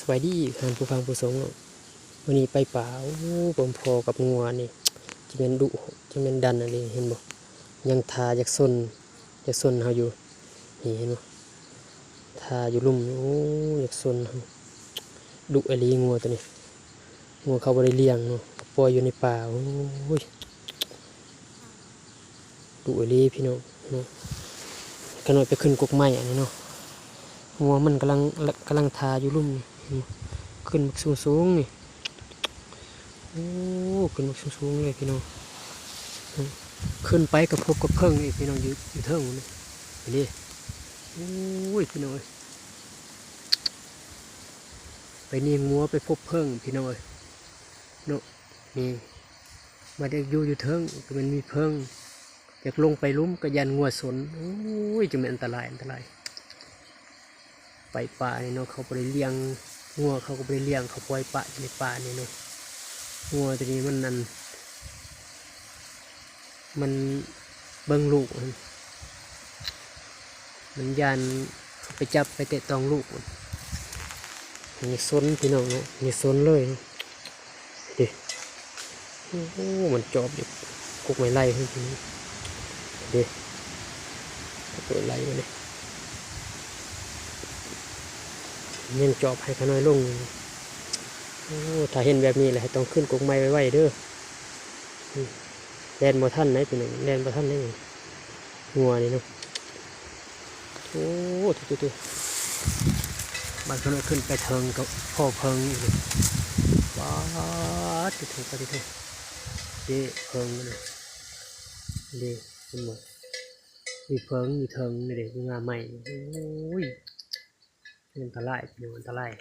ສະບາຍດີທ່ານຜູ້ຟັງຜູ້ຊົມເນາະ, ມື້ນີ້ໄປປ່າ ໂອ້ ເບິ່ງພໍ່ກັບງົວນີ້ ຈະແມ່ນດຸ ຈະແມ່ນດັນອີ່ຫຼີ ເຫັນບໍ່? ຍັງທ່າຢາກຊົນ ຢາກຊົນເຮົາຢູ່ ນີ້ເຫັນບໍ່? ທ່າຢູ່ລຸ່ມ ໂອ້ ຢາກຊົນເຮົາ ດຸອີ່ຫຼີງົວໂຕນີ້. ງົວເຂົາບໍ່ໄດ້ລ້ຽງເນາະ ປ່ອຍຢູ່ໃນປ່າ ໂອ້ຍ ດຸອີ່ຫຼີພີ່ນ້ອງເນາະ. ຂະນ້ອຍໄປຂຶ້ນກົກໄມ້ອັນນີ້ເນາະ ງົວມັນກຳລັງ ກຳລັງທ່າຢູ່ລຸ່ມ ຂຶ້ນບັກສູງໆນີ້ ໂອ້ ຂຶ້ນບັກສູງໆເລີຍພີ່ນ້ອງ. ຂຶ້ນໄປກໍພົບກັບເຜິ້ງອີກພີ່ນ້ອງ ຢູ່ ຢູ່ເທິງພຸ້ນ ນີ້ເດ້. ໂອ້ຍ ພີ່ນ້ອງເອີຍ ໄປນີ້ງົວໄປພົບເຜິ້ງພີ່ນ້ອງເອີຍເນາະ. ນີ້ ມາໄດ້ຢູ່ ຢູ່ເທິງກໍແມ່ນມີເຜິ້ງ ຢາກລົງໄປລຸ່ມກໍຢ້ານງົວຊົນ. ໂອ້ຍ ຈັ່ງແມ່ນອັນຕະລາຍ ອັນຕະລາຍ. ໄປປ່ານີ້ເນາະ ເຂົາບໍ່ໄດ້ລ້ຽງ ງົວເຂົາກໍບໍ່ໄດ້ລ້ຽງ ເຂົາປ່ອຍປະຢູ່ໃນປ່ານີ້ເນາະ. ງົວໂຕນີ້ມັນ ອັນ ມັນເບິ່ງລູກ ມັນຢ້ານໄປຈັບໄປແຕະຕ້ອງລູກ ນີ້ຊົນພີ່ນ້ອງເນາະ ນີ້ຊົນເລີຍເນາະ ເດ້. ໂອ້ ມັນຈອບຢູ່ກົກໄມ້ໄລ່ພຸ້ນ ເດ້ ກົກໄມ້ໄລ່ນີ້ ແມ່ນຈອບໃຫ້ຂະນ້ອຍລົງ. ໂອ້ ຖ້າເຫັນແບບນີ້ແລ້ວ ຕ້ອງຂຶ້ນກົກໄມ້ໄວໆເດີ. ແລ່ນບໍ່ທັນໄດ໋ພີ່ນ້ອງ ແລ່ນບໍ່ທັນໄດ໋ ງົວນີ້ເນາະ. ໂອ້ ໂທ້ໆໆ ບາດຂະນ້ອຍຂຶ້ນໄປເທິງກໍພໍ້ເຜິ້ງອີກ. ປາດ ໂທ້ໆ ປາດ ໂທ້ໆ ເດ້ ເຜິ້ງນີ້ ເດ້ ເຫັນບໍ່? ມີເຜິ້ງຢູ່ເທິງນີ້ເດ້ ຢູ່ງ່າໄມ້. ໂອ້ຍ ອັນຕະລາຍ ອັນຕະລາຍ.